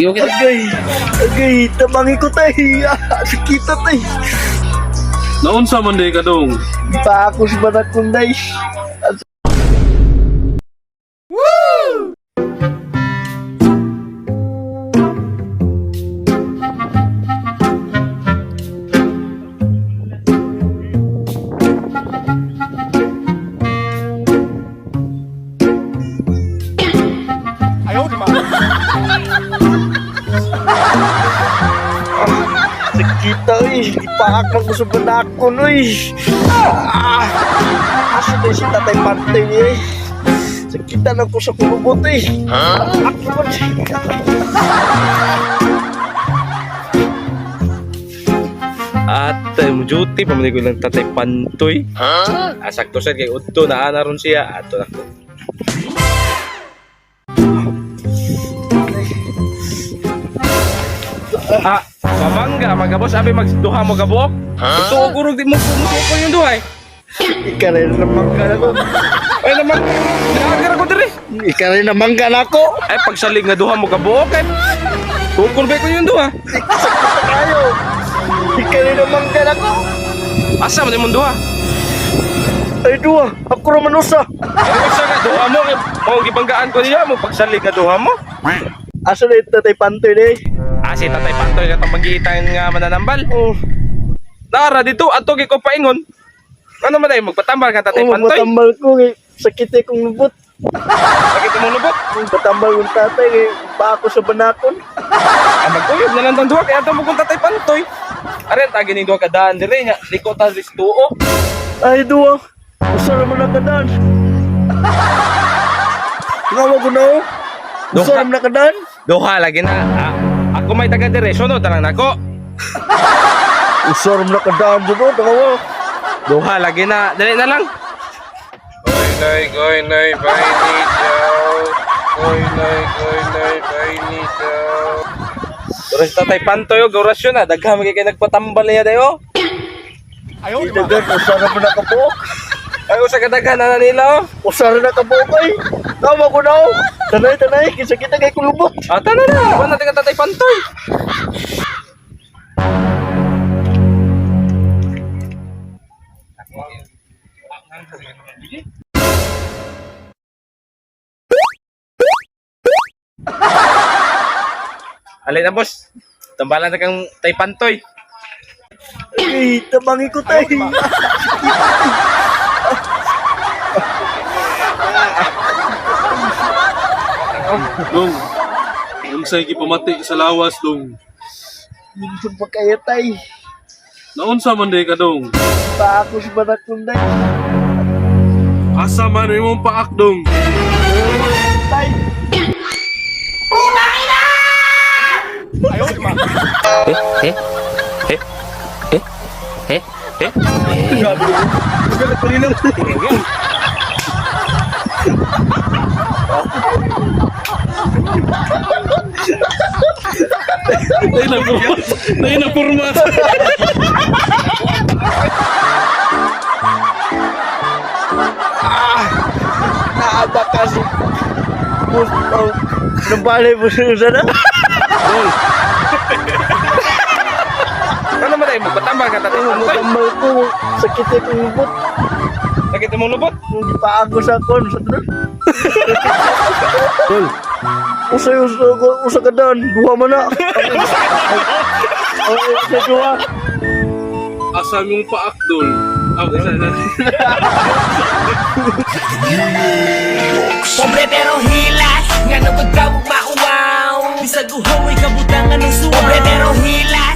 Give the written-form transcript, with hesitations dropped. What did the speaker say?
Okay. Agay, agay, tabangi ko tay. Ah, sakita tay. Naunsa man day ka dong? Paakos ba na kunday? Sakita eh. Ipaak ko sa banakon eh. Ah, asa na si Tatay Pantay eh. Sakita na ko sa kulubot eh. Ako man. At mo duty pa man ko lang Tatay Pantoy. Ah, sakto sad kay udto na ana ron siya. Ato na ko. Ah, pamangga magabos abi magduha mo gabuok. Huh? Ito gurog di mo ko yung duha eh. Ikaw rin naman ka na ko. Ay naman, naagar ko diri. Ikaw rin naman ka na ko. Ay pagsalig nga duha mo gabuok ay. Tukol ba ko yung duha? Sakita kayo. Ikaw rin naman ka na ko. Asa man imong duha? Ay duwa, ako raman usa. Ay usa nga duha mo kay mao gibanggaan ko niya mo pagsalig nga duha mo. Asa na yung Tatay Pantoy na eh? Ah, si Tatay Pantoy katong magitan nga mananambal. Oh, Nara dito ato gi ko paingon. Ano man ay magpatambal ka Tatay oh, Pantoy? matambal ko eh. Sakit eh kong lubot. Sakit mo lubot. Matambal kong tatay eh. Paako sa banakon. Ah, maguyog na lang tang duha kay ato mo kung Tatay Pantoy. Are tagi ning duha ka daan dire nya liko ta sa tuo. Ay duwa, usa raman nakadaan. Ngawa ko na oh. Usa Duha. raman nakadaan. Duha lagi na. Ah, ako may taga dire sunod na lang nako. Usa raman nakadaan dun oh, ngawa. Duha lagi na. Dali na lang. Goy nay, goy nay, bay ni daw. Goy nay, goy nay, bay ni daw. Pero si Tatay Pantoy, oh, gorasyon na. Daghan magiging kay nagpatambal niya dayo. Ay dagan, usa raman nakabuok. Ay, usa ka daghan na na nila, oh. Usa raman nakabuok ay. Ngawa ko na oh. Tanay, tanay, kinsa kita kay kulubot. Ah, tana na. Wala natin ka Tatay Pantoy. Alin na, boss. Tambalan na kang Tay Pantoy. Ay, tabangi ko tay. Dong, unsay gipamati sa lawas dong? Minsan pa kaya tay. Naunsa man day ka dong? Paako sa banakon day. Asa man imong paak dong? Tay. Eh? Eh? Eh? Eh? Eh? Eh? Ay na purma. Ay na purma. Naaba kasi. Oh, nabali mo siya na. Dol. Ano man tayo? Magpatambal ka Tatay Pantoy. Matambal ko. Sakit eh kong lubot. Sakit mo lubot. Paako sa kon sa doon. Dol, Usay usa usa ka daan, duha man na. Ay, sa duha. asa imong paak dol? Aw, isa na. Pobre pero hilas, nga nagpagkawag mauwaw. Bisag uhaw ay kabutangan ng suwaw. Pobre pero hilas.